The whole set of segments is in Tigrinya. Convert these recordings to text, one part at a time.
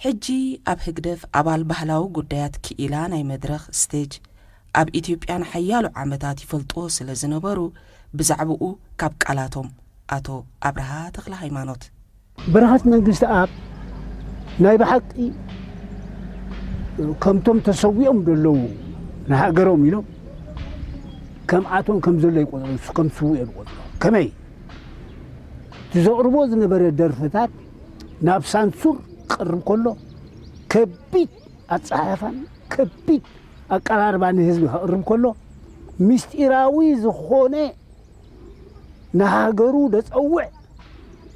ሕጂ ኣብ ህግደፍ ኣባል ባህላዊ ጉዳያት ክኢላ ናይ መድረኽ ስቴጅ ኣብ ኢትዮጵያ ንሓያሎ ዓመታት ይፈልጥዎ ስለ ዝነበሩ ብዛዕባኡ ካብ ቃላቶም ኣቶ ኣብርሃ ተኽለ ሃይማኖት። በረኸት መንግስቲ ኣብ ናይ ብሓቂ ከምቶም ተሰዊኦም ዘለዉ ንሃገሮም ኢሎም ከም ኣቶም ከም ዘሎ ይቆፅሮ ከም ስውእ ይቆፅሮ ከመይ እቲ ዘቕርቦ ዝነበረ ደርፍታት ናብ ሳንሱር ክቐርብ ከሎ ከቢድ ኣፀሓሕፋን ከቢድ ኣቀራርባ ንህዝቢ ከቕርብ ከሎ ምስጢራዊ ዝኾነ ንሃገሩ ደፀውዕ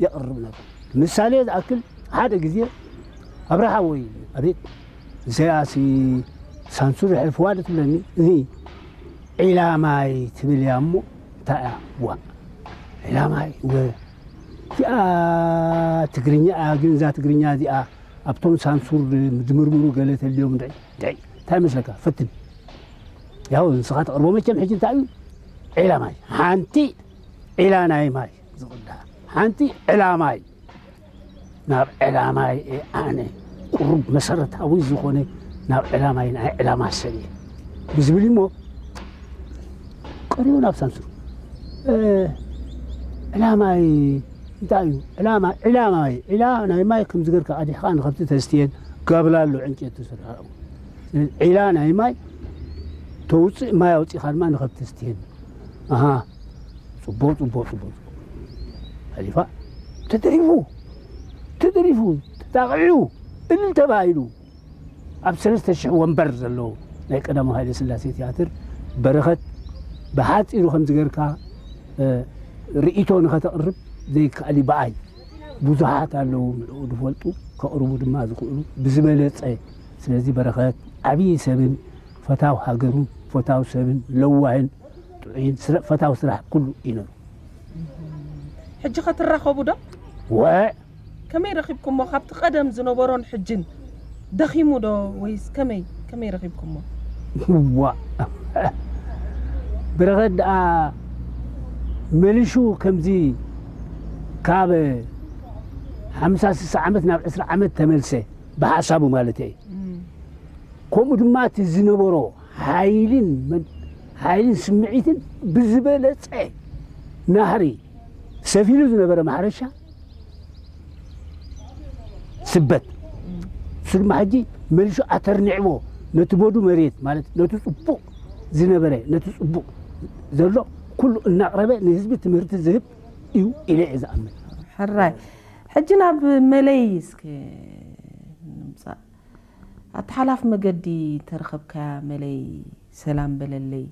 የቕርብ ነበር። ምሳሌ ዝኣክል ሓደ ግዜ ኣብርሃ ወይ ኣቤት እዚኣሲ ሳንሱር የሕልፍዋ ዶ ትብለኒ ዒላማይ ትብል እያ እሞ እንታይ እያ ዋ ዒላማይ ወ እዚኣ ትግርኛ እያ ግን እዛ ትግርኛ እዚኣ ኣብቶም ሳንሱር ዝምርምሩ ገለ ተልዮም ድዒ ድዒ እንታይ መስለካ ፈትን ያው ንስኻ ተቕርቦ መቸም ሕጂ እንታይ እዩ ዒላ ማይ ሓንቲ ዒላ ናይ ማይ ዝቕዳ ሓንቲ ዕላማይ ናብ ዕላማይ ኣነ ቁሩብ መሰረታዊ ዝኾነ ናብ ዕላማይ ናይ ዕላማ ሰብ እየ ብዝብል እሞ ቀሪቡ ናብ ሳንሱር ዕላማይ እንታይ እዩ ዕላማ ዕላማይ ዕላ ናይ ማይ ከም ዝገርካ ኣዲሕኻ ንኸብቲ ተስትየን ጋብላ ኣሎ ዕንጨት ተሰርሐ ዒላ ናይ ማይ ተውፅእ ማይ ኣውፂኻ ድማ ንኸብቲ ተስትየን ኣሃ ፅቡቅ ፅቡቅ ፅቡቅ ሓሊፋ ተደሪፉ ተደሪፉ ተጣቂዑ እልል ተባሂሉ ኣብ ሰለስተ ሽሕ ወንበር ዘለዎ ናይ ቀዳማዊ ሃይለ ስላሴ ትያትር በረኸት ብሓፂሩ ከምዚ ገርካ ርእይቶ ንኸተቕርብ ዘይከኣል እዩ ብኣይ ብዙሓት ኣለዉ ንዕኡ ዝፈልጡ ከቕርቡ ድማ ዝኽእሉ ብዝበለፀ ስለዚ በረኸት ዓብዪ ሰብን ፈታው ሃገሩን ፈታው ሰብን ለዋህን ጥዑይን ፈታው ስራሕ ኩሉ እዩ ነሩ ሕጂ ኸትራኸቡ ዶ ወ ከመይ ረኺብኩሞ ካብቲ ቀደም ዝነበሮን ሕጅን ደኺሙ ዶ ወይስ ከመይ ከመይ ረኺብኩሞ ዋ በረኸት ደኣ መሊሹ ከምዚ ካብ ሓምሳ ስሳ ዓመት ናብ ዕስራ ዓመት ተመልሰ ብሓሳቡ ማለት እየ ከምኡ ድማ እቲ ዝነበሮ ሓይልን ሓይልን ስምዒትን ብዝበለፀ ናህሪ ሰፊሉ ዝነበረ ማሕረሻ ስበት እሱ ድማ ሕጂ መሊሹ ኣተርኒዕዎ ነቲ ቦዱ መሬት ማለት ነቲ ፅቡቕ ዝነበረ ነቲ ፅቡቕ ዘሎ ኩሉ እናቕረበ ንህዝቢ ትምህርቲ ዝህብ እዩ ኢለ እየ ዝኣምን ሕራይ ሕጂ ናብ መለይ እስኪ ንምፃእ ኣተሓላፍ መገዲ ተረኸብካያ መለይ ሰላም በለለይ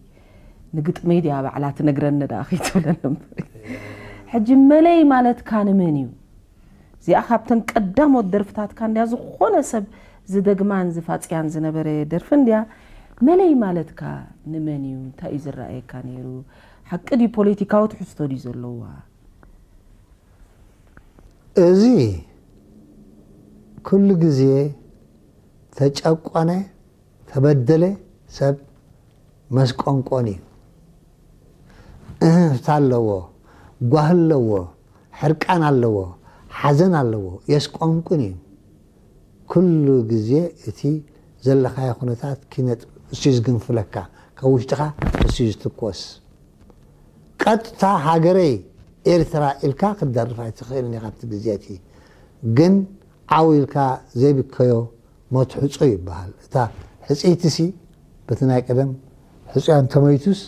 ንግጥመይ ድያ ባዕላ ትነግረኒ ደኣ ከይትብለኒ እምበር ሕጂ መለይ ማለትካ ንመን እዩ እዚኣ ካብተን ቀዳሞት ደርፍታትካ እንድያ ዝኾነ ሰብ ዝደግማን ዝፋፅያን ዝነበረ ደርፊ እንድያ መለይ ማለትካ ንመን እዩ እንታይ እዩ ዝረኣየካ ነይሩ ሓቂ ድዩ ፖለቲካዊ ትሕዝቶ ድዩ ዘለዋ እዚ ኩሉ ግዜ ተጨቆነ፣ ተበደለ ሰብ መስቆንቆን እዩ። እህህታ ኣለዎ፣ ጓሂ ኣለዎ፣ ሕርቃን ኣለዎ፣ ሓዘን ኣለዎ፣ የስቆንቁን እዩ። ኩሉ ግዜ እቲ ዘለኻዮ ኩነታት ኪነጥ እሱ እዩ ዝግንፍለካ፣ ካብ ውሽጥኻ እሱ እዩ ዝትኮስ። ቀጥታ ሃገረይ ኤርትራ ኢልካ ክትደርፍ ኣይትኽእልን ኢኻ ኣብቲ ግዜ እቲ። ግን ዓው ኢልካ ዘይብከዮ ሞት ሕጹ ይበሃል። እታ ሕጽይትሲ በቲ ናይ ቀደም ሕጹያ እንተመይቱስ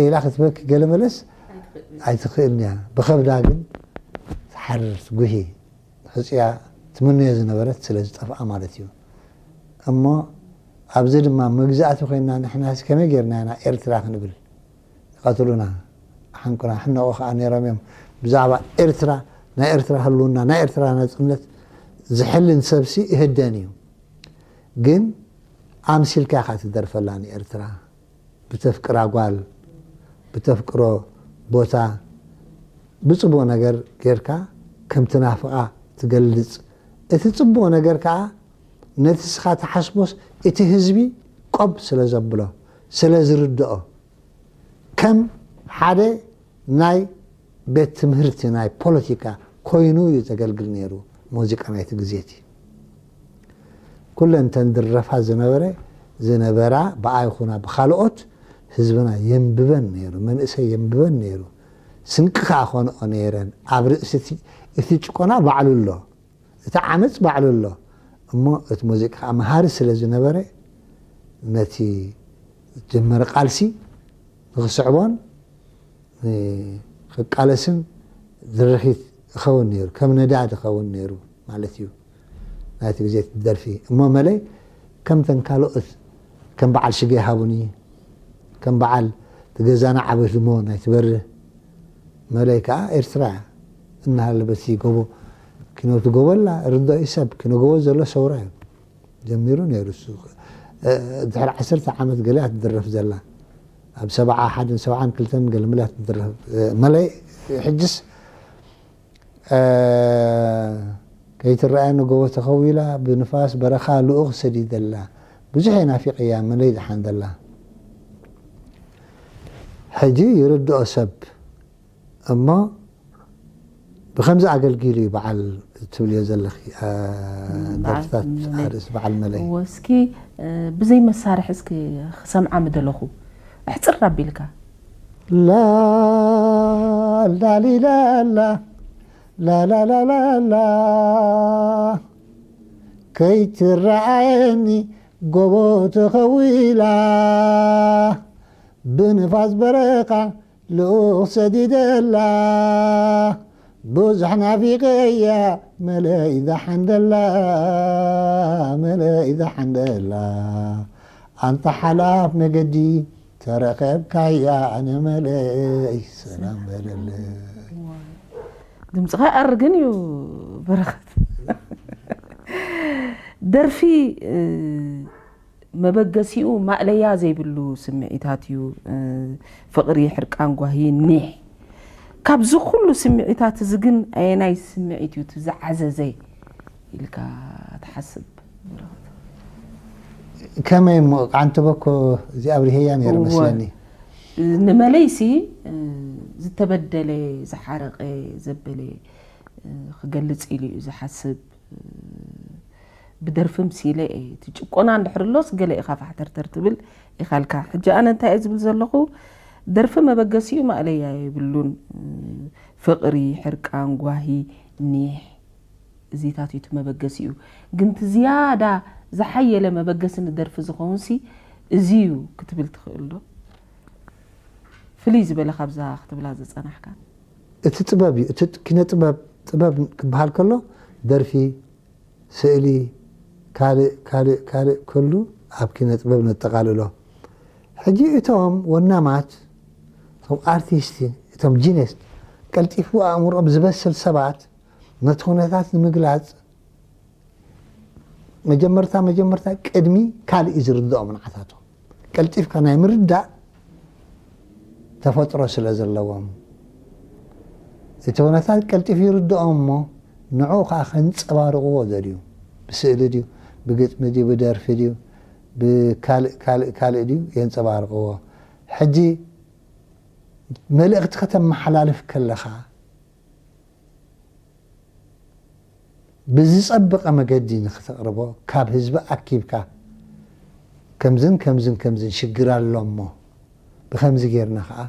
ኢላ ክትበኪ ገለ መለስ ኣይትኽእልን እያ። ብኸብዳ ግን ትሓርር ትጉሂ። ሕጹያ ትምነዮ ዝነበረት ስለ ዝጠፍኣ ማለት እዩ። እሞ ኣብዚ ድማ መግዛእቲ ኮይና ንሕናስ ከመይ ጌርና ኢና ኤርትራ ክንብል ይቐትሉና። ሓንቁና ሕነቑ ከዓ ነይሮም እዮም። ብዛዕባ ኤርትራ ናይ ኤርትራ ህልውና ናይ ኤርትራ ናጽነት ዝሕልን ሰብሲ ይህደን እዩ። ግን ኣምሲልካ ኢኻ ትደርፈላ ንኤርትራ። ብተፍቅራ ጓል ብተፍቅሮ ቦታ ብፅቡቕ ነገር ጌርካ ከም ትናፍቓ ትገልፅ። እቲ ፅቡቕ ነገር ከዓ ነቲ ስኻ ትሓስቦስ እቲ ህዝቢ ቆብ ስለ ዘብሎ ስለ ዝርድኦ ከም ሓደ ናይ ቤት ትምህርቲ ናይ ፖለቲካ ኮይኑ እዩ ዘገልግል ነይሩ ሙዚቃ ናይቲ ግዜ እቲ። ኩለን እተን ዝድረፋ ዝነበረ ዝነበራ ብኣይ ይኹና ብኻልኦት ህዝብና የንብበን ነይሩ፣ መንእሰይ የንብበን ነይሩ። ስንቂ ከኣ ኮንኦ ነይረን። ኣብ ርእሲ እቲ፣ እቲ ጭቆና ባዕሉ ኣሎ፣ እቲ ዓመፅ ባዕሉ ኣሎ። እሞ እቲ ሙዚቃ ከኣ መሃሪ ስለ ዝነበረ ነቲ ዝጀመረ ቃልሲ ንኽስዕቦን ንኽቃለስን ድርኺት ይኸውን ነይሩ፣ ከም ነዳዲ ይኸውን ነይሩ ማለት እዩ። ናይቲ ግዜ እቲ ደርፊ እሞ መለይ ከምተን ካልኦት ከም በዓል ሽገ ይሃቡኒ፣ ከም በዓል እቲ ገዛና ዓበት ድሞ ናይ ትበርህ መለይ ከዓ ኤርትራ እያ። እናሃለ በቲ ጎቦ ኪኖ ትጎቦ ኣላ ርድኦ እዩ ሰብ ኪኖ ጎቦ ዘሎ ሰውራ እዩ ጀሚሩ ነይሩ እሱ። እ፣ ድሕሪ ዓሰርተ ዓመት ገለ እያ ትድረፍ ዘላ። ኣብ ሰብዓ ሓደን ሰብዓን ክልተን ገለ መለ እያ ትድረፍ። እ፣ መለይ ሕጅስ እ፣ ከይትረኣየኒ ጎቦ ተኸዊላ ብንፋስ በረኻ ልኡኽ ሰዲደላ። ብዙሕ እየ ናፊቐያ መለይ ዝሓንደላ። ሕጂ ይርድኦ ሰብ እሞ ብኸምዚ ኣገልጊሉ እዩ በዓል ትብልዮ ዘለኺ፣ እ፣ በዓል ደርፍታት መለይ። ኣርእስቲ በዓል መለይ። እወ፣ እስኪ፣ እ፣ ብዘይ መሳርሒ እስኪ ክሰምዓ ምደለኹ። ኣሕጽር ኣቢልካ። ላላሊላላ፣ ላላላላላ፣ ከይትረኣየኒ ጎቦ ተኸዊላ፣ ብንፋስ በረኻ ልኡኽ ሰዲደላ፣ ብዙሕ ናፊቐያ መለይ ዝሓንደላ፣ መለይ ዝሓንደላ። ኣንታ ሓላፍ መገዲ ተረኸብካያ ኣነ መለይ ሰላም በለለይ። ድምፅኻ ኣርግን እዩ በረኸት። ደርፊ፣ እ፣ መበገሲኡ ማእለያ ዘይብሉ ስምዒታት እዩ። እ፣ ፍቕሪ፣ ሕርቃን፣ ጓሂ፣ ኒሕ። ካብዚ ኩሉ ስምዒታት እዚ ግን ኣየናይ ስምዒት እዩ እቲ ዝዓዘዘ ኢልካ ትሓስብ? ከመይ እሞ፣ ዓንተቦ እኮ እዚኣ ኣብሪሀያ ነይረ እወ። መስለኒ። ንመለይሲ፣ እ፣ ዝተበደለ፣ ዝሓረቐ፣ ዘበለ፣ እ፣ ክገልጽ ኢሉ እዩ ዝሓስብ። እ፣ ብደርፊ ምሲለ እየ። እቲ ጭቆና እንድሕር ኣሎስ ገለ ኢኻ ፋሕተርተር ትብል ኢኻልካ። ሕጂ ኣነ እንታይ እየ ዝብል ዘለኹ? ደርፊ መበገሲኡ ማእለያ የብሉን። እ፣ ፍቕሪ፣ ሕርቃን፣ ጓሂ፣ ኒሕ፣ እዚታት እዩ እቲ መበገሲኡ። ግን እቲ ዝያዳ ዝሓየለ መበገሲ ንደርፊ ዝኸውንሲ እዚ እዩ ክትብል ትኽእል ዶ? ፍልይ ዝበለ ካብዛ ክትብላ ዝጸናሕካ? እቲ ጥበብ እዩ። እቲ ኪነ ጥበብ፣ ጥበብ ክበሃል ከሎ ደርፊ፣ ስእሊ፣ ካልእ፣ ካልእ፣ ካልእ፣ ኩሉ ኣብ ኪነ ጥበብ ነጠቓልሎ። ሕጂ እቶም ወናማት፣ እቶም ኣርቲስት፣ እቶም ጂነስ፣ ቀልጢፉ ኣእምሮኦም ዝበስል ሰባት ነቲ ኩነታት ንምግላጽ መጀመርታ፣ መጀመርታ ቅድሚ ካልእ እዩ ዝርድኦም ንዓታቶም። ቀልጢፍካ ናይ ምርዳእ ተፈጥሮ ስለ ዘለዎም፣ እቲ ኩነታት ቀልጢፉ ይርድኦም እሞ ንዕኡ ከኣ ከንጸባርቕዎ ደልዩ። ብስእሊ ድዩ፣ ብግጥሚ ድዩ፣ ብደርፊ ድዩ፣ ብካልእ፣ ካልእ፣ ካልእ ድዩ የንጸባርቕዎ። ሕጂ መልእኽቲ ከተመሓላልፍ ከለኻ ብዝጸበቐ መገዲ ንኽተቕርቦ ካብ ህዝቢ ኣኪብካ ከምዝን ከምዝን ከምዝን ሽግር ኣሎ እሞ ብኸምዚ ጌርና ኸኣ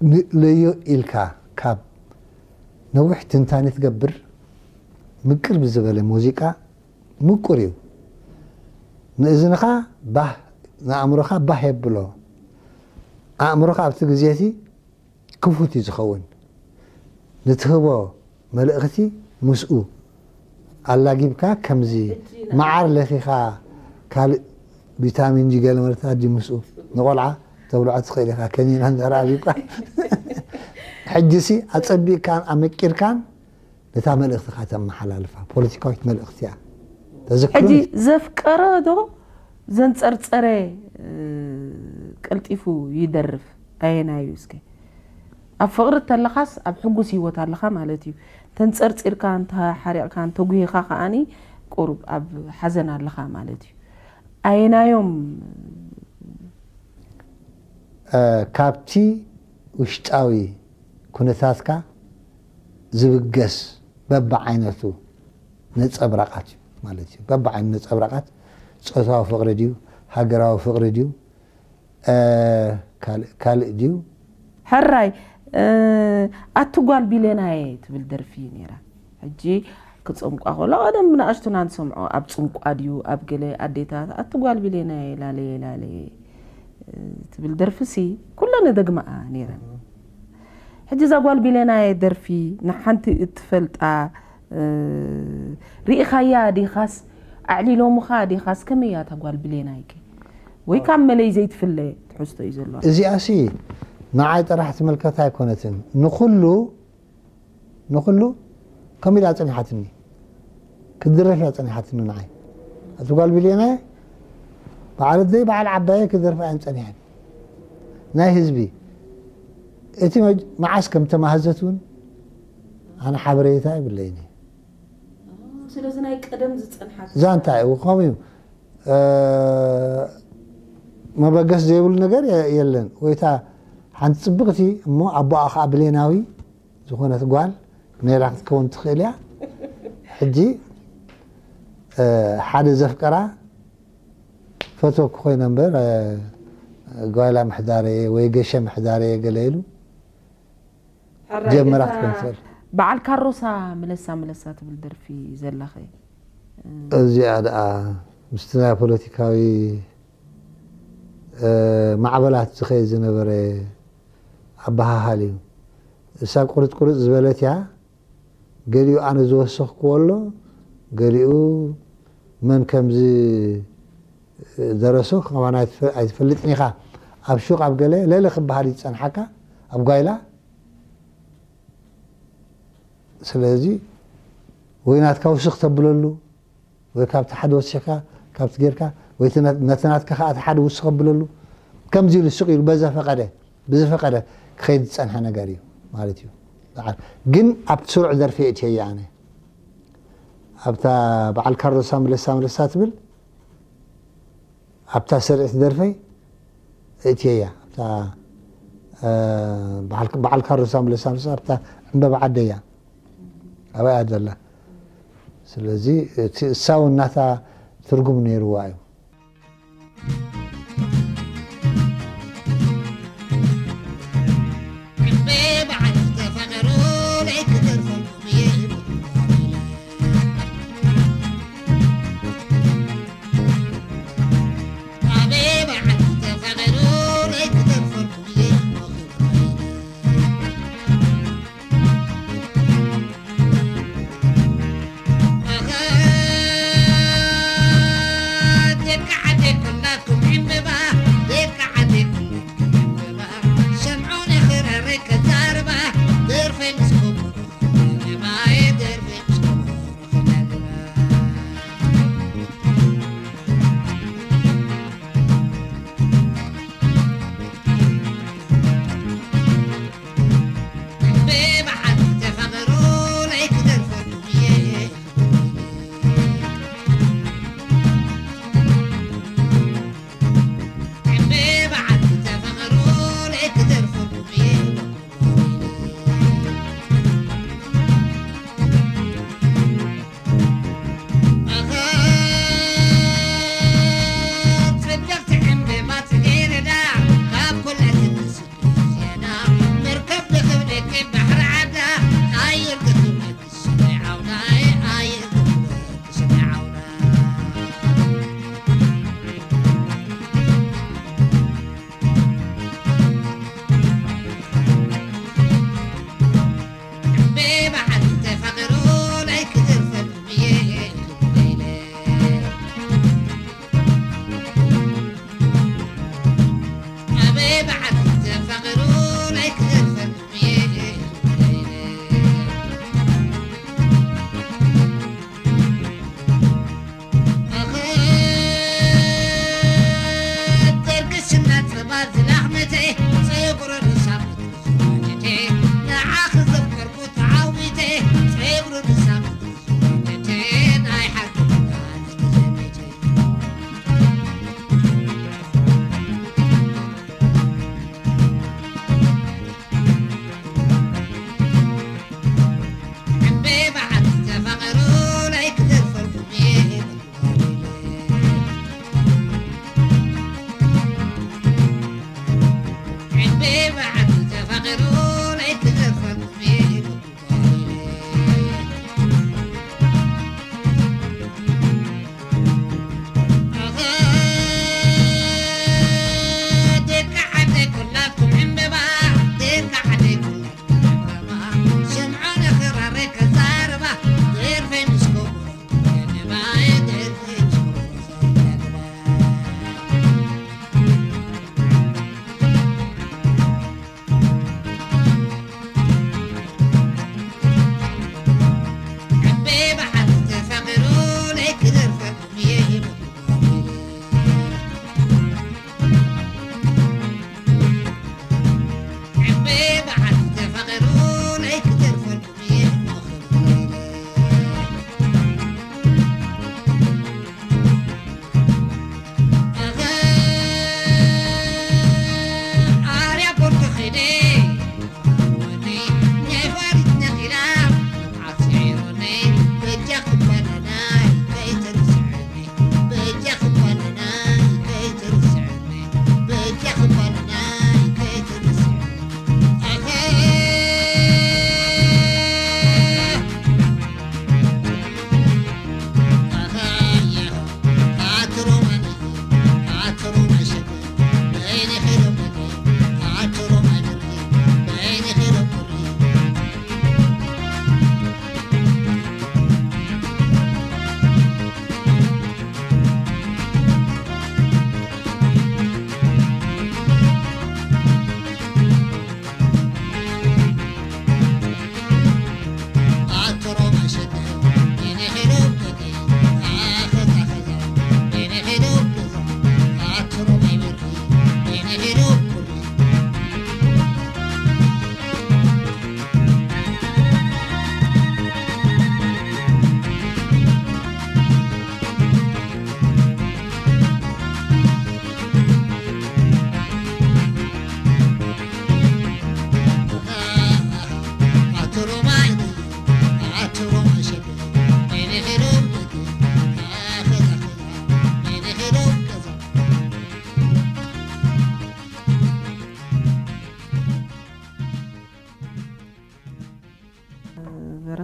ንእለዮ ኢልካ ካብ ነዊሕ ትንታኔ ትገብር ምቅር ብዝበለ ሙዚቃ ምቁር እዩ። ንእዝንኻ ባህ፣ ንኣእምሮኻ ባህ የብሎ። ኣእምሮኻ ኣብቲ ግዜ እቲ ክፉት እዩ ዝኸውን። ንትህቦ መልእኽቲ ምስኡ ኣላጊብካ ከምዚ መዓር ለኺኻ ካልእ ቪታሚን ድዩ ገለ መለታት ድዩ ምስኡ ንቖልዓ ተብልዖ ትኽእል ኢኻ። ከኒና እንድሕር ኣቢብካ ሕጂሲ ኣጸቢቕካን ኣመቂርካን ነታ መልእኽትኻ ተመሓላልፋ። ፖለቲካዊት መልእኽቲ እያ። ተዘክሩ። ሕጂ ዘፍቀረ ዶ ዘንጸርጸረ፣ እ፣ ቀልጢፉ ይደርፍ? ኣየናይ እዩ እስከ? ኣብ ፍቕሪ ተለኻስ ኣብ ሕጉስ ህይወት ኣለኻ ማለት እዩ። ተንጸርጺርካ፣ እንተ ሓሪቕካ፣ እንተ ጉሂኻ ከኣኒ ቁሩብ ኣብ ሓዘን ኣለኻ ማለት እዩ። ኣየናዮም? እ፣ ካብቲ ውሽጣዊ ኩነታትካ ዝብገስ በብዓይነቱ ነጸብራቓት እዩ። ማለት እዩ። በብዓይኑ ነጸብራቓት ጾታዊ ፍቕሪ ድዩ፣ ሃገራዊ ፍቕሪ ድዩ፣ እ፣ ካልእ፣ ካልእ ድዩ? ሕራይ፣ እ፣ ኣቲ ጓል ቢሌናየ ትብል ደርፊ ነይራ። ሕጂ ክጸምቋ ከሎ ቀደም ብንኣሽቱና ንሰምዖ፣ ኣብ ጽምቋ ድዩ፣ ኣብ ገለ ኣዴታት፣ ኣቲ ጓል ቢሌናየ ላለየ ላለየ፣ እ፣ ትብል ደርፊሲ ኩለን ንደግመኣ ነይረን። ሕጂ እዛ ጓል ቢሌናየ ደርፊ ንሓንቲ እትፈልጣ፣ እ፣ ርኢኻያ ዲኻስ ኣዕሊሎምኻ ዲኻስ ከመይ እያ እታ ጓል ቢሌናይከ? ወይ ካብ መለይ ዘይትፍለ ትሕዝቶ እዩ ዘለዋ? እዚኣሲ ንዓይ ጥራሕ ትምልከት ኣይኮነትን። ንኹሉ፣ ንኹሉ ከምኡ ኢላ ጸኒሓትኒ። ክትድረፍ እያ ጸኒሓትኒ ንዓይ። ኣቲ ጓል ቢሌናየ በዓል ኣደይ በዓል ዓባየ ክደርፋ እየን ጸኒሐን። ናይ ህዝቢ። እቲ መጅ-፣ መዓስ ከም ተማህዘት እውን ኣነ ሓበሬታ የብለይን። ስለዚ ናይ ቀደም ዝጸንሓት ዛንታ እዩ። ከምኡ እዩ። እ፣ መበገስ ዘይብሉ ነገር የ-፣ የለን። ወይታ ሓንቲ ጽብቕቲ እሞ ኣቦኣ ኸዓ ብሌናዊ ዝኾነት ጓል ሜላ ክትከውን ትኽእል እያ። ሕጂ፣ እ፣ ሓደ ዘፍቀራ ፈተኩ ኮይነ እምበር፣ እ፣ ጓይላ ምሕዳረየ ወይ ገሸ ምሕዳረየ ገለ ኢሉ ሕራይ፣ ጀምራ እታ ክትኮን ትኽእል። በዓል ካሮሳ ምለሳ ምለሳ ትብል ደርፊ ዘላኸ? እዚኣ ደኣ ምስቲ ናይ ፖለቲካዊ፣ እ፣ ማዕበላት ዝኸይድ ዝነበረ ኣበሃሃል እዩ። እሳ ቁርጽ ቁርጽ ዝበለት እያ። ገሊኡ ኣነ ዝወሰኽክዎ ኣሎ፣ ገሊኡ መን ከም ዝደረሶ ከማን ኣይትፈ-፣ ኣይትፈልጥን ኢኻ። ኣብ ሹቕ ኣብ ገለ ለለ ክበሃል እዩ ዝጸንሓካ፣ ኣብ ጓይላ። ስለዚ ወይ ናትካ ውስኽ ተብለሉ፣ ወይ ካብቲ ሓደ ወሲኽካ፣ ካብቲ ጌርካ፣ ወይ እቲ ና-፣ ነቲ ናትካ ከኣ እቲ ሓደ ውስኽ ኣብለሉ። ከምዚ ኢሉ ስቕ ኢሉ በዘፈቀደ፣ ብዝፈቀደ ክኸይድ ዝጸንሐ ነገር እዩ ማለት እዩ። በዓል፣ ግን ኣብቲ ስሩዕ ደርፊ እየ እትየያ ኣነ። ኣብታ በዓል ካርሎሳ ምለሳ ምለሳ ትብል፣ ኣብታ ስርዒት ደርፈይ እትየያ። ኣብታ፣ እ፣ በዓል፣ በዓል ካርሎሳ ምለሳ ምለሳ ኣብታ ዕምበባ ዓደያ። ኣበይ እያ ዘላ? ስለዚ እቲ እሳ እውን ናታ ትርጉም ነይርዋ እዩ።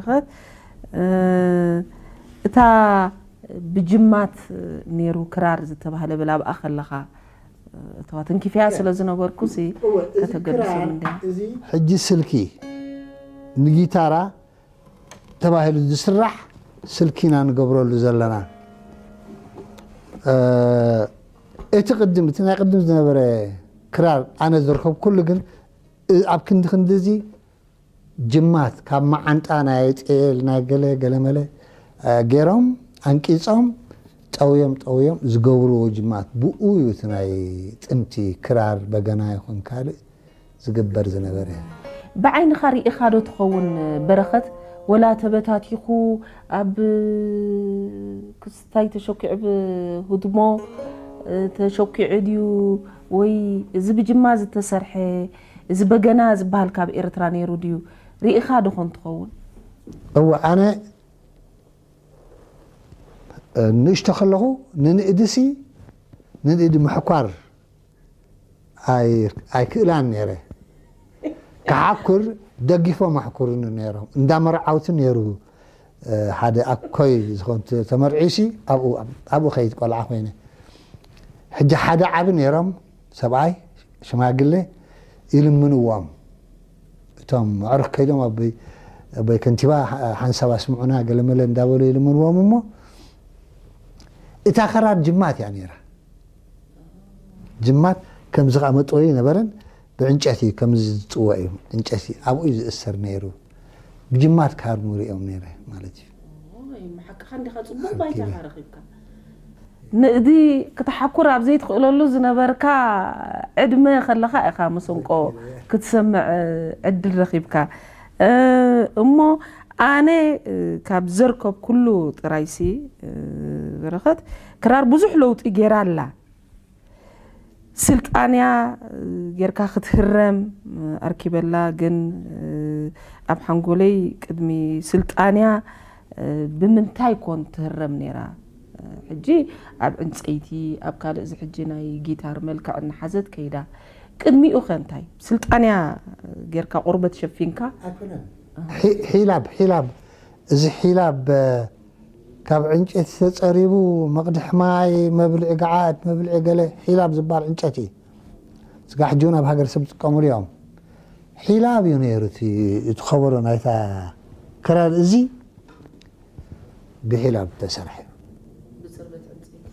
ኸት፣ እ፣ እታ ብጅማት ነይሩ ክራር ዝተባህለ ብላብኣ ከለኻ፣ እተዋ ተንኪፈያ ስለ ዝነበርኩ ሲ እወ፣ እዚ ከተገድሶም ክራር እንደ እዚ ሕጂ ስልኪ ንጊታራ ተባሂሉ ዝስራሕ ስልኪና ንገብረሉ ዘለና። እ፣ እቲ ቅድም፣ እቲ ናይ ቅድም ዝነበረ ክራር ኣነ ዝረኸብኩሉ ግን፣ እ፣ ኣብ ክንዲ ክንዲ እዚ ጅማት ካብ መዓንጣ ናይ ጤል ናይ ገለ ገለመለ፣ እ፣ ገይሮም ኣንቂጾም ጠውዮም ጠውዮም ዝገብርዎ ጅማት፣ ብኡ እዩ እቲ ናይ ጥንቲ ክራር በገና ይኹን ካልእ ዝግበር ዝነበረ። ብዓይንኻ ርኢኻ ዶ ትኸውን በረኸት? ወላ ተበታቲኹ ኣብ ክስታይ ተሸኪዑ ብህድሞ ተሸኪዑ ድዩ? ወይ እዚ ብጅማ ዝተሰርሐ፣ እዚ በገና ዝበሃል ካብ ኤርትራ ነይሩ ድዩ? ርኢኻ ዶ ኾን ትኸውን? እወ፣ ኣነ ንእሽቶ ከለኹ ንንእድሲ፣ ንንእዲ ምሕኳር ኣይ-፣ ኣይክእላን ነይረ። ክሓኩር ደጊፎም ኣሕኩሩኒ ነይሮም። እንዳ መርዓውቲ ነይሩ፣ እ፣ ሓደ ኣኮይ ዝኾን ተ-፣ ተመርዒሲ ኣብኡ፣ ኣብኡ ኸይድ ቆልዓ ኮይነ። ሕጂ ሓደ ዓቢ ነይሮም፣ ሰብኣይ፣ ሽማግለ፣ ይልምንዎም። እቶም ኣዕሩኽ ከይዶም ኣቦይ፣ ኣቦይ ከንቲባ ሓ-፣ ሓንሳብ ኣስምዑና ገለመለ እንዳበሉ ይልምንዎም እሞ፣ እታ ኸራር ጅማት እያ ነይራ። ጅማት ከምዚ ኸኣ መጥወዪ ነበረን፣ ብዕንጨቲ እዩ ከምዚ ዝጥወ እዩ፣ ዕንጨቲ ኣብኡ እዩ ዝእሰር ነይሩ። ብጅማት ክሃርሙ ሪኦም ነይረ ማለት እዩ። ኦይ፣ ሓቅኻ እንዲኻ፣ ጽቡቕ ባይታ ሓቂ። ኢኻ ረኺብካ። ንእዲ ክትሓኩር ኣብ ዘይትኽእለሉ ዝነበርካ ዕድመ ከለኻ ኢኻ መሰንቆ ክትሰምዕ ዕድል ረኺብካ። እ፣ እሞ ኣነ፣ እ፣ ካብ ዘርከብኩሉ ጥራይሲ፣ እ፣ በረኸት፣ ክራር ብዙሕ ለውጢ ገይራ ኣላ። ስልጣንያ፣ እ፣ ጌርካ ክትህረም፣ እ፣ ኣርኪበላ፣ ግን፣ እ፣ ኣብ ሓንጎለይ ቅድሚ ስልጣንያ፣ እ፣ ብምንታይ ኮን ትህረም ነይራ? እ፣ ሕጂ ኣብ ዕንጸይቲ፣ ኣብ ካልእ፣ እዚ ሕጂ ናይ ጊታር መልክዕ እናሓዘት ከይዳ። ቅድሚኡ ከ እንታይ? ስልጣንያ ጌርካ፣ ቁርበት ሸፊንካ? ኣይኮነን። ሒ-፣ ሒላብ፣ ሒላብ። እዚ ሒላብ፣ እ፣ ካብ ዕንጨይቲ ተጸሪቡ፣ መቕድሒ ማይ፣ መብልዒ ገዓት፣ መብልዒ ገለ፣ ሒላብ ዝበሃል ዕንጨይቲ። ስጋ ሕጂ እውን ኣብ ሃገር ሰብ ዝጥቀሙሉ እዮም። ሒላብ እዩ ነይሩ እቲ፣ እቲ ከበሮ ናይታ ክራር እዚ ብሒላብ ተሰርሐ።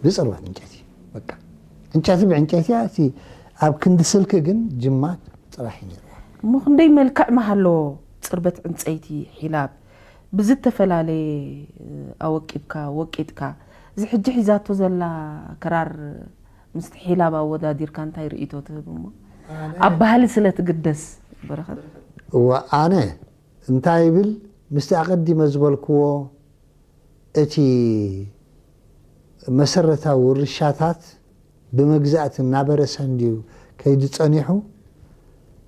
ብጽርበት ዕንጨይቲ። በቃ። ዕንጨይቲ ብዕንጨይቲ እያ፣ እቲ ኣብ ክንዲ ስልኪ ግን ጅማት ጥራሕ እዩ ነይሩ። እሞ ክንደይ መልክዕ ምሃለዎ ጽርበት ዕንጸይቲ ሒላብ? ብዝተፈላለየ ኣወቂብካ፣ ወቂጥካ። እዚ ሕጂ ሒዛቶ ዘላ ክራር ምስቲ ሒላብ ኣወዳዲርካ እንታይ ርእይቶ ትህብ እሞ? ኣነ ኣብ ባህሊ ስለ ትግደስ፣ በረኸት። እወ፣ ኣነ እንታይ ይብል፣ ምስቲ ኣቐዲመ ዝበልክዎ፣ እቲ መሰረታዊ ውርሻታት ብመግዛእቲ እናበረሰ እንድዩ ከይዱ ጸኒሑ፣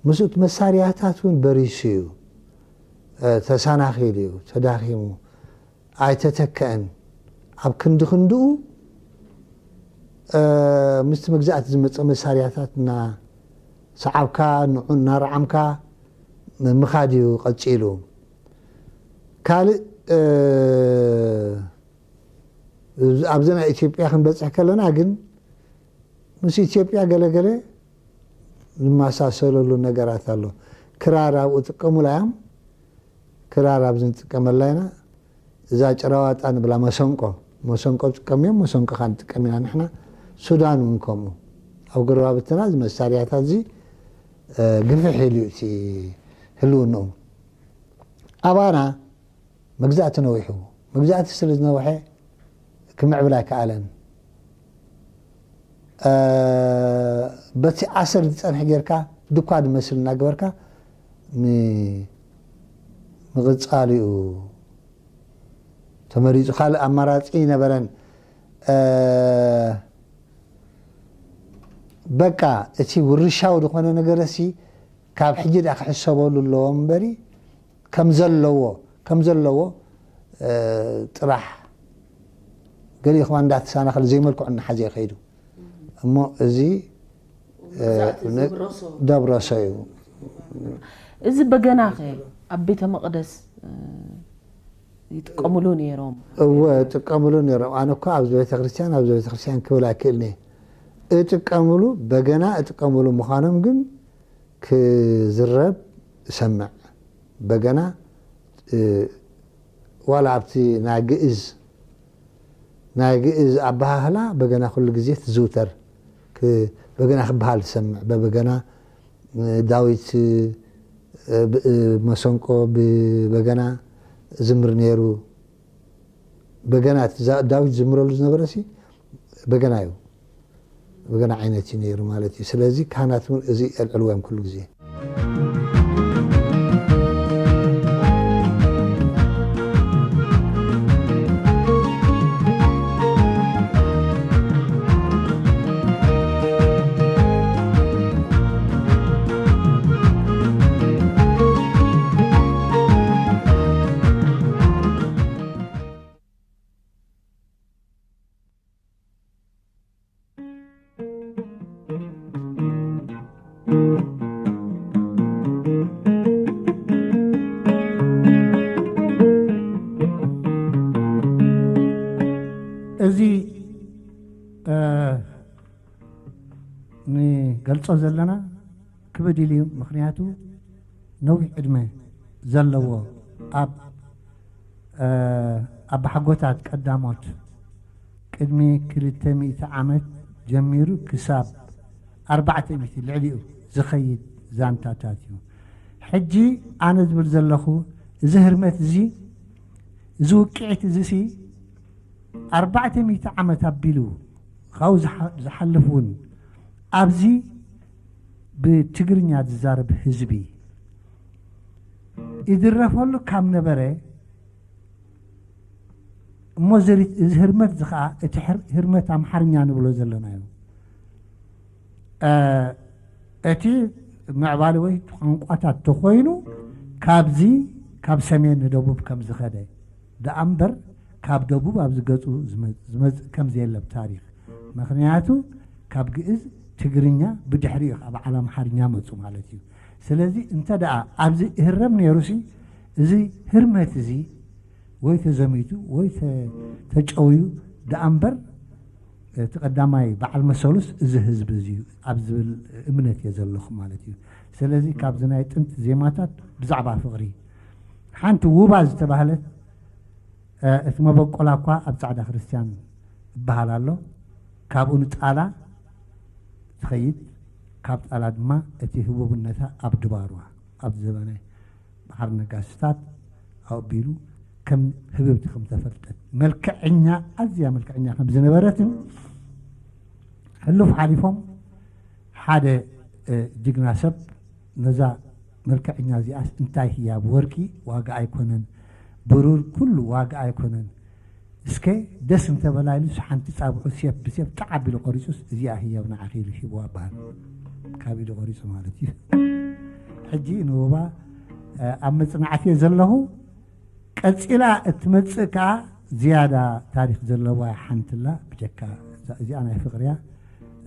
ምስኡ እቲ መሳርያታት እውን በሪሱ እዩ፣ እ፣ ተሰናኺሉ እዩ፣ ተዳኺሙ፣ ኣይተተክአን። ኣብ ክንዲ ክንድኡ፣ እ፣ ምስቲ መግዛእቲ ዝመጸ መሳርያታት እናሰዓብካ፣ ንዑ እናረዓምካ ምኻድ እዩ ቀጺሉ። ካልእ፣ እ፣ ኣብዚ ናይ ኢትዮጵያ ክንበጽሕ ከለና ግን ምስ ኢትዮጵያ ገለገለ ዝመሳሰለሉ ነገራት ኣሎ። ክራር ኣብኡ ጥቀሙላ እዮም። ክራር ኣብዚ ንጥቀመላ ኢና። እዛ ጭራዋጣ ንብላ መሰንቆ፣ መሰንቆ ጥቀሙ እዮም፣ መሰንቆ ከዓ ንጥቀም ኢና ንሕና። ሱዳን እውን ከምኡ። ኣብ ጎረባብትና እዚ መሳርያታት እዚ፣ እ፣ ግፍሕ ኢሉ እዩ እቲ ህልውንኡ። ኣባና መግዛእቲ ነዊሑ። መግዛእቲ ስለ ዝነውሐ ክምዕብል ኣይከኣለን። እ፣ በቲ ኣሰር ዝጸንሐ ጌርካ ድኳ ዝመስል እናገበርካ ም-፣ ምቕጻል እዩ ተመሪጹ። ካልእ ኣማራጺ ነበረን። እ፣ በቃ እቲ ውርሻዊ ዝኾነ ነገረሲ ካብ ሕጂ ደኣ ክሕሰበሉ ኣለዎ እምበሪ፣ ከም ዘለዎ፣ ከም ዘለዎ፣ እ፣ ጥራሕ ገሊኡ ከማን እንዳተሳናኸለ ዘይመልክዑ እናሓዘ እዩ ከይዱ። እሞ እዚ፣ እ፣ መግዛእቲ ነ-፣ ዘብረሶ። ዘብረሶ እዩ። እዚ በገናኸ ኣብ ቤተ መቕደስ፣ እ፣ ይጥቀምሉ ነይሮም። እወ፣ ይጥቀምሉ ነይሮም። ኣነ እኮ ኣብዚ ቤተክርስትያን፣ ኣብዚ ቤተክርስትያን ክብል ኣይክእልን እየ። እጥቀምሉ፣ በገና እጥቀምሉ ምዃኖም ግን ክዝረብ እሰምዕ። በገና፣ እ፣ ዋላ ኣብቲ ናይ ግእዝ፣ ናይ ግእዝ ኣበሃህላ በገና ኩሉ ግዜ ትዝውተር። ክ-፣ በገና ክበሃል ትሰምዕ። በበገና፣ እ፣ ዳዊት፣ እ፣ ብ-፣ እ፣ መሰንቆ ብበገና ዝምር ነይሩ። በገና፣ እቲ ዛ-፣ ዳዊት ዝምረሉ ዝነበረ ሲ በገና እዩ። በገና ዓይነት እዩ ነይሩ ማለት እዩ። ስለዚ ካህናት እውን እዚ የልዕልዎ እዮም ኩሉ ግዜ። እዚ፣ እ፣ ንገልጾ ዘለና ክብድ ኢሉ እዩ። ምኽንያቱ ነዊሕ ዕድመ ዘለዎ፣ ኣብ፣ እ፣ ኣባሓጎታት ቀዳሞት ቅድሚ ክልተ ሚእቲ ዓመት ጀሚሩ ክሳብ ኣርባዕተ ሚእቲ ልዕሊኡ ዝኸይድ ዛንታታት እዩ። ሕጂ ኣነ ዝብል ዘለኹ፣ እዚ ህርመት እዚ፣ እዚ ውቅዒት እዚ ሲ ኣርባዕተ ሚእቲ ዓመት ኣቢሉ ካብኡ ዝሓ-፣ ዝሓልፍ እውን ኣብዚ ብትግርኛ ዝዛረብ ህዝቢ ይድረፈሉ ካብ ነበረ እሞ፣ እዚ ሪ-፣ እዚ ህርመት እዚ ኸዓ እቲ ሕር-፣ ህርመት ኣምሓርኛ ንብሎ ዘለና እዩ። እ፣ እቲ ምዕባለ ወይ ቋንቋታት ተኾይኑ ካብዚ፣ ካብ ሰሜን ንደቡብ ከም ዝኸደ ደኣ እምበር፣ ካብ ደቡብ ኣብዚ ገጹ ዝመ-፣ ዝመጽእ ከም ዘየለ ኣብ ታሪኽ። ምኽንያቱ ካብ ግእዝ ትግርኛ ብድሕሪኡ ካብ ዓለም ኣምሓርኛ መጹ ማለት እዩ። ስለዚ እንተ ደኣ ኣብዚ ይህረም ነይሩሲ፣ እዚ ህርመት እዚ ወይ ተዘሚቱ ወይ ተ-፣ ተጨውዩ ደኣ እምበር፣ እቲ ቀዳማይ በዓል መሰሉስ እዚ ህዝቢ እዚ እዩ ኣብ ዝብል እምነት እየ ዘለኹ ማለት እዩ። ስለዚ ካብዚ ናይ ጥንቲ ዜማታት ብዛዕባ ፍቕሪ ሓንቲ ውባ ዝተባህለት፣ እ፣ እቲ መበቆላ እኳ ኣብ ጻዕዳ ክርስትያን ይበሃል ኣሎ። ካብኡ ንጣላ ትኸይድ፣ ካብ ጣላ ድማ እቲ ህቡብነታ ኣብ ድባርዋ፣ ኣብ ዘበነ በዓል ነጋስታት ኣቢሉ ከም ህብብቲ ከም ተፈልጠት፣ መልክዐኛ፣ ኣዝያ መልክዐኛ ከም ዝነበረትን ሕሉፍ ሓሊፎም ሓደ፣ እ፣ ጅግና ሰብ ነዛ መልክዐኛ እዚኣስ እንታይ ህያብ ወርቂ ዋጋ ኣይኮነን፣ ብሩር ኩሉ ዋጋ ኣይኮነን፣ እስከ ደስ እንተበላ ኢሉ ሓንቲ ጻብዑ ሴፍ ብሴፍ ጣዕ ኣቢሉ ቆሪጹስ፣ እዚኣ ህያብ ንዓኺ ኢሉ ሂብዋ በሃል። ካብ ኢዱ ቆሪጹ ማለት እዩ። ሕጂ ንወባ፣ እ፣ ኣብ መጽናዕቲ እየ ዘለኹ። ቀጺላ እትመጽእ ከኣ ዝያዳ ታሪኽ ዘለዋ ሓንቲ ኣላ፣ ብጀካ እዛ፣ እዚኣ ናይ ፍቕሪ እያ።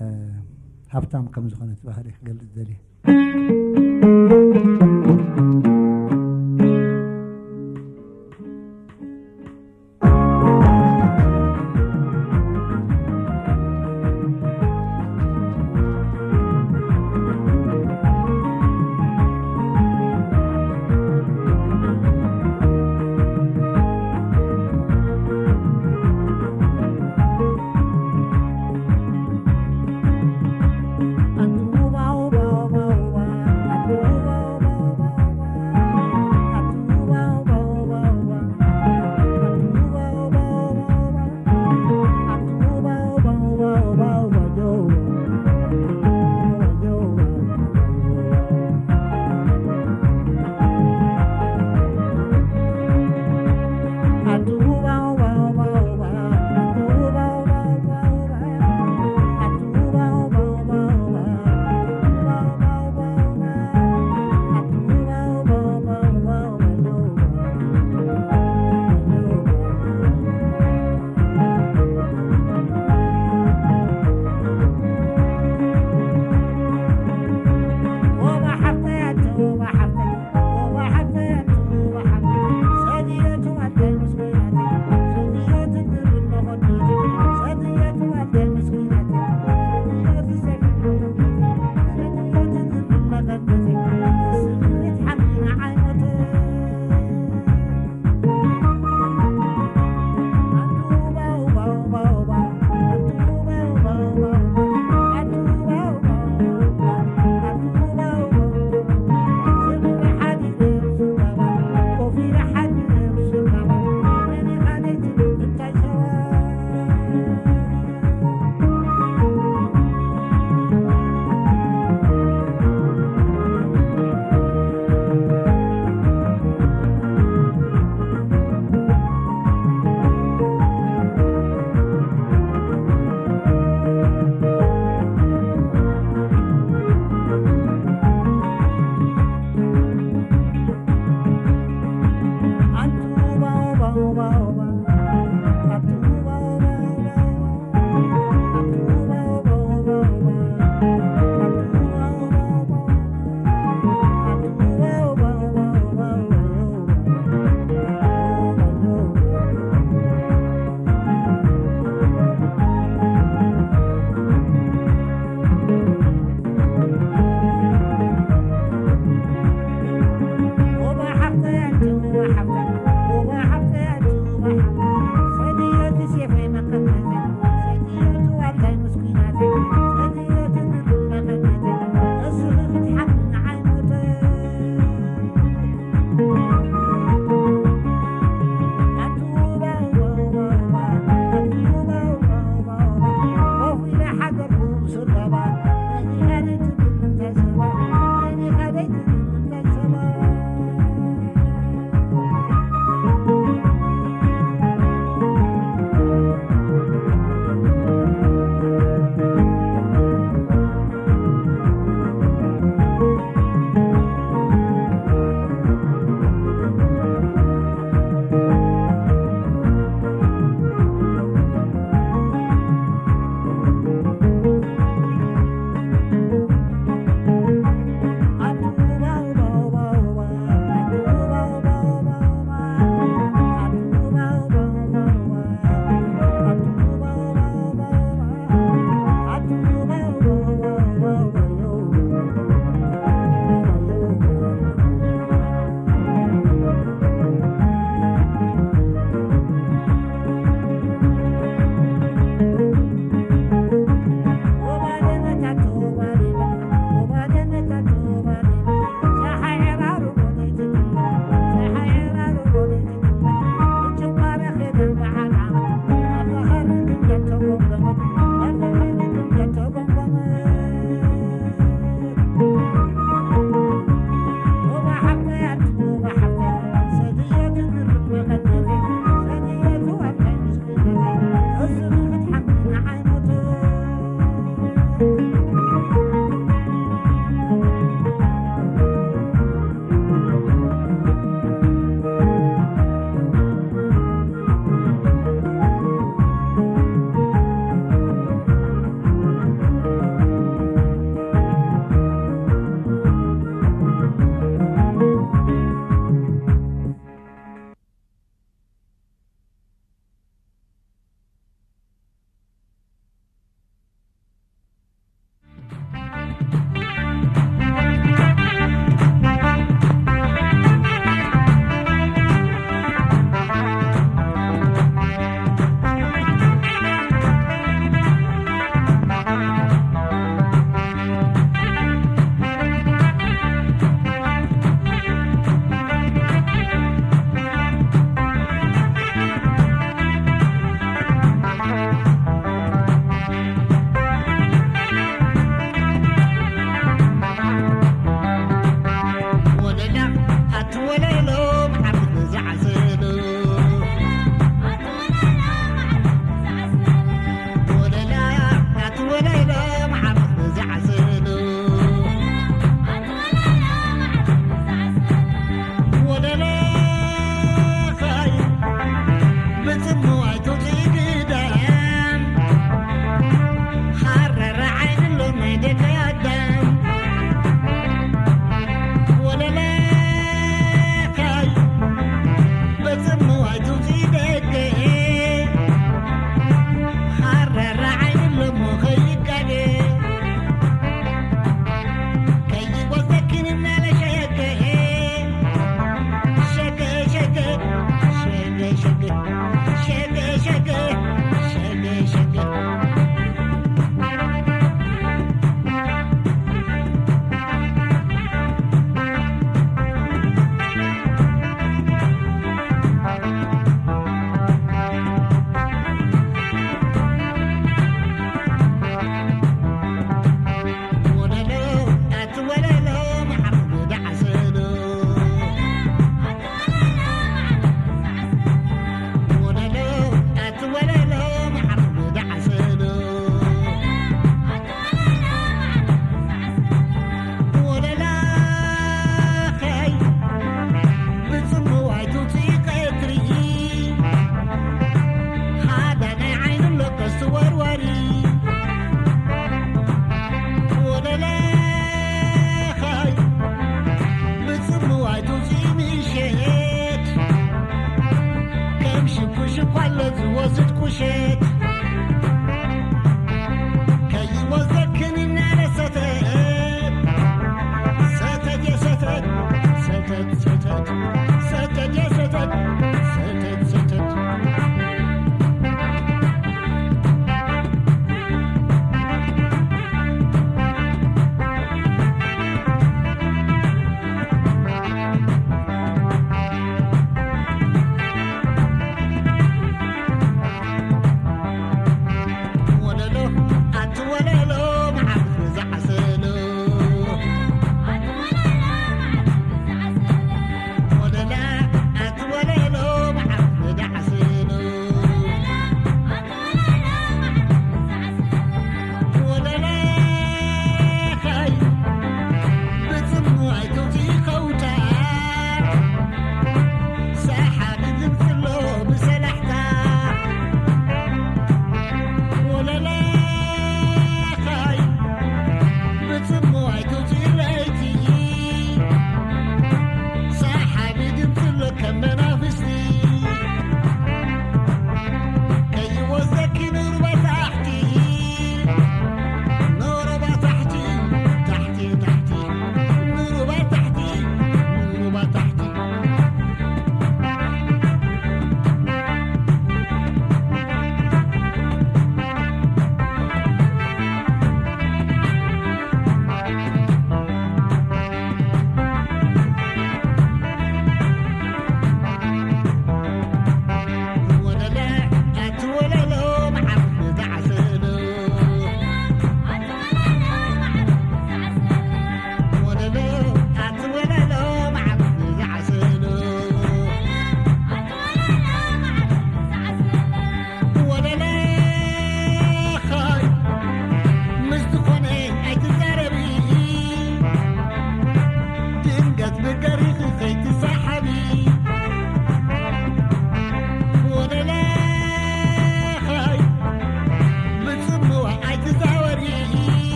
እ፣ ሃብታም ከም ዝኾነት ባህሪ ክገልጽ ደልየ።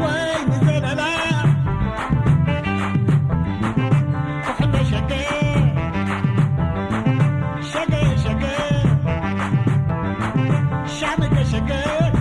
ወይ ንዘለላ ኩሕለ ሸገር፣ ሸገር፣ ሸገር፣ ሻምገ ሸገር።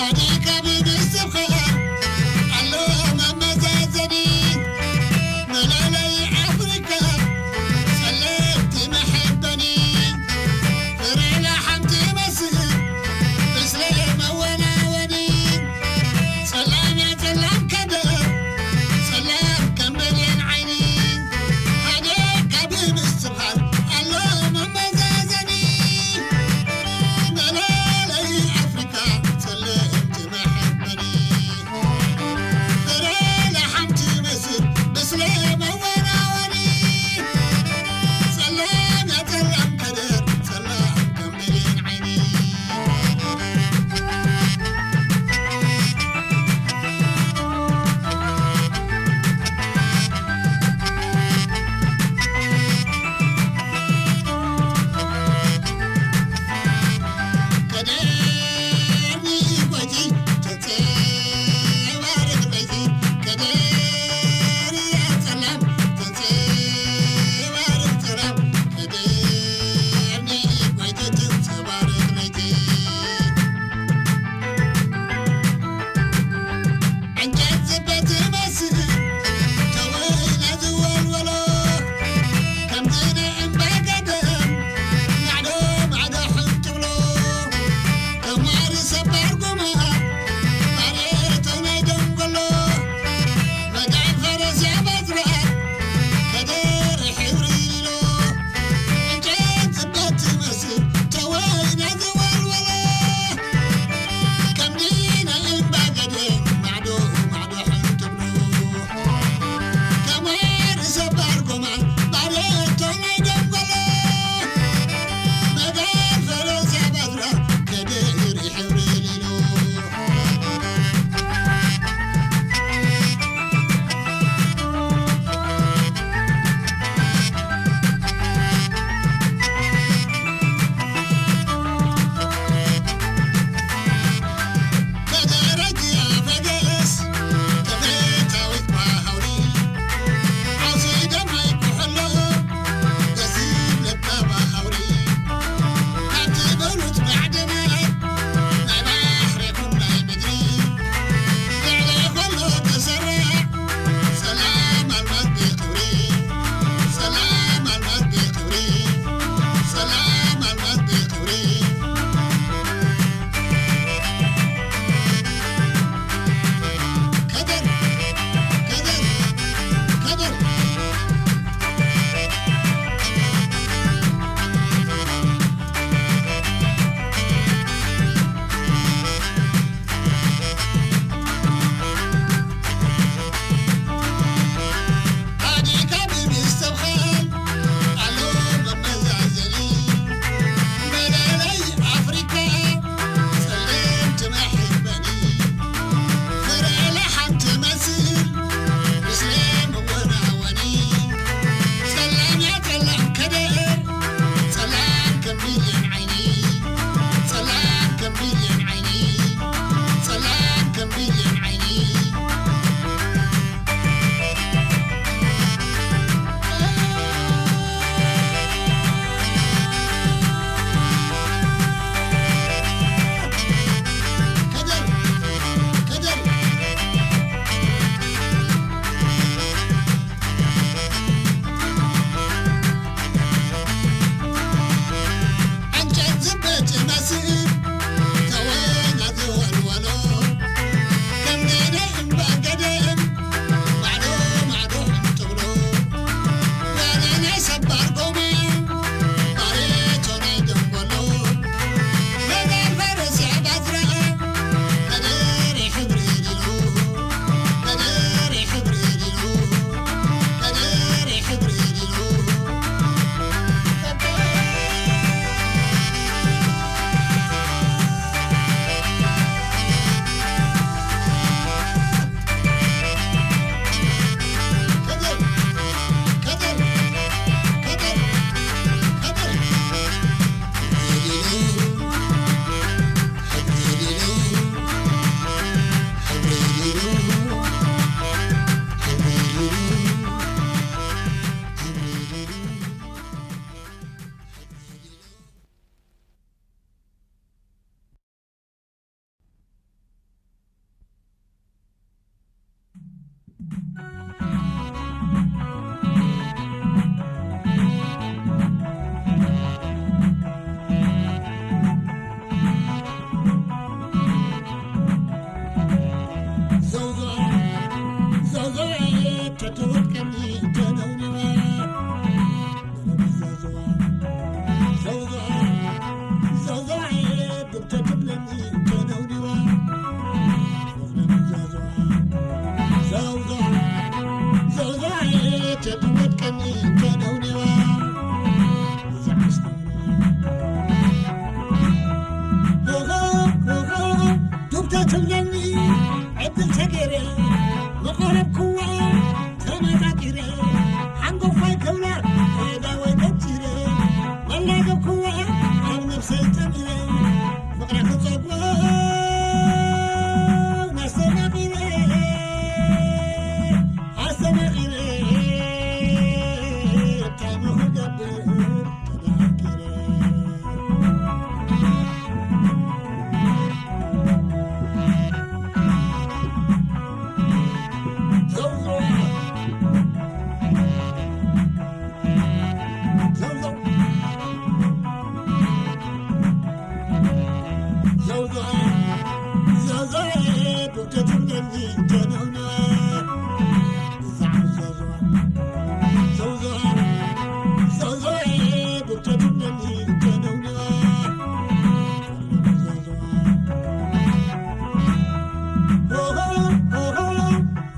ኣዴካ ብምስትብኻር ኣሎ መመዛዘኒ መላለይ ኣፍሪካ ጸለምቲ መሐበኒ ፍረላ ሓንቲ መስል እስለ መወናወኒ ጸላም ያ ጸላም ከደ ጸላም ከም በልየን ዓይኒ ኣዴካ ብምስትብኻር ኣሎ መመዛዘኒ መላለይ ኣፍሪካ ጸለምቲ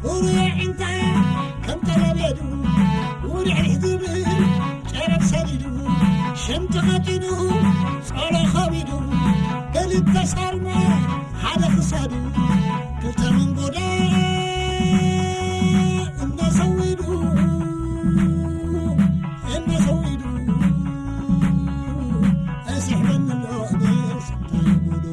ውሩይ ኣዒንታ ከም ተለቤዱ ውርሕርሕ ዝብል ጨረር ሰዲዱ ሽንቲ ቀጢኑ ጾሎ ከቢዱ ክልተ ሳርማ ሓደ ክሳዱ ክልተ መንጎዳ እናሰዊዱ እናሰዊዱ እስሕበኒ ኣሎ እኔስ እንታይ ጉዱ።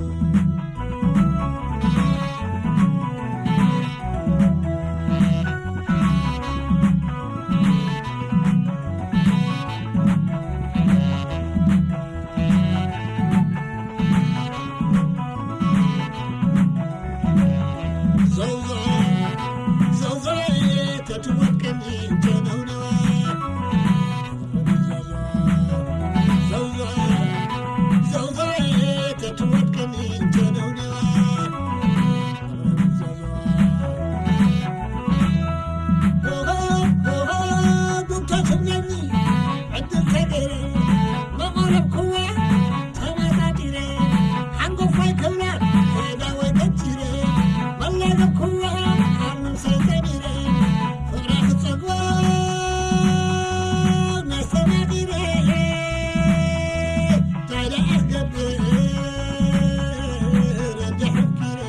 ዕድል ተገይረ መቐረብክዋ ተመጣጢረ ሓንጎፋይ ክብላ ዳወይ ገቲረ መላገብክዋ ኣብ ነብሰይ ገቢረ ፍቕራ ክጸግቦ መስተማቒረ ታዲያ ኣስገብር እንዲሕኪረ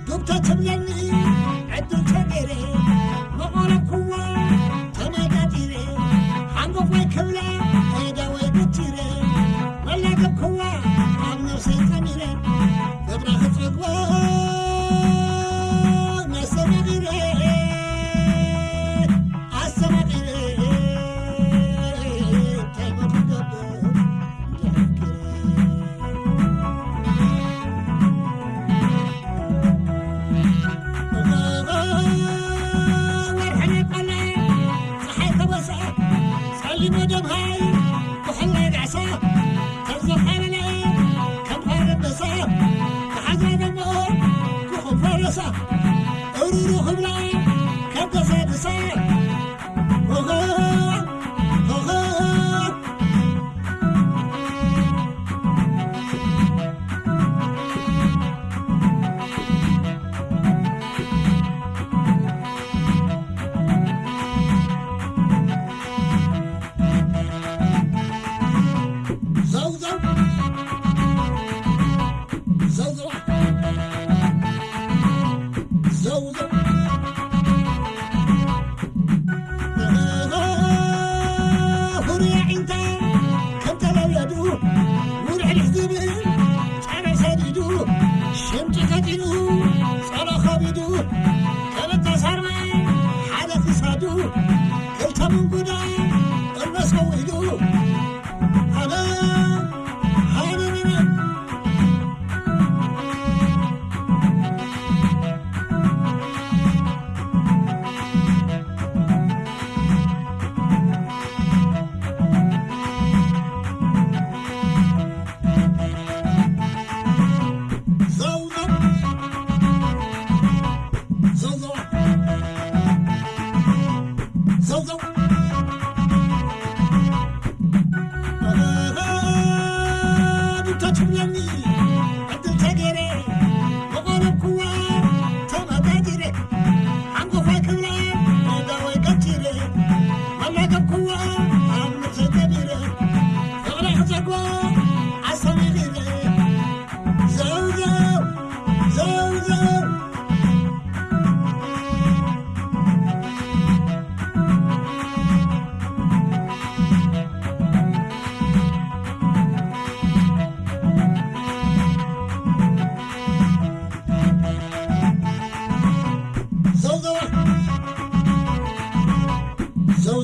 ዱብ ተትብለኒ ዕድል ተገይረ መቐረብክዋ ተመጣጢረ ሓንጎፋይ ክብላ ኣእዳወይ ገቲረ መላገብክዋ ኣብ ነብሰይ ጠሚረ ፍቕራ ክጸግቦ መስተማቒረ ኣስተማቒረ እንታይ ክገብር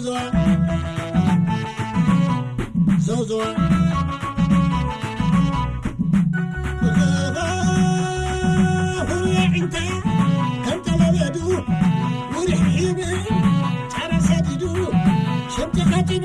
ዞዋ ዞዋ ሁያዒንታ ከም ጠለበዱ ውርሕ ሒብ ጫረ ሰዲዱ ሸምቲ ኻጢኑ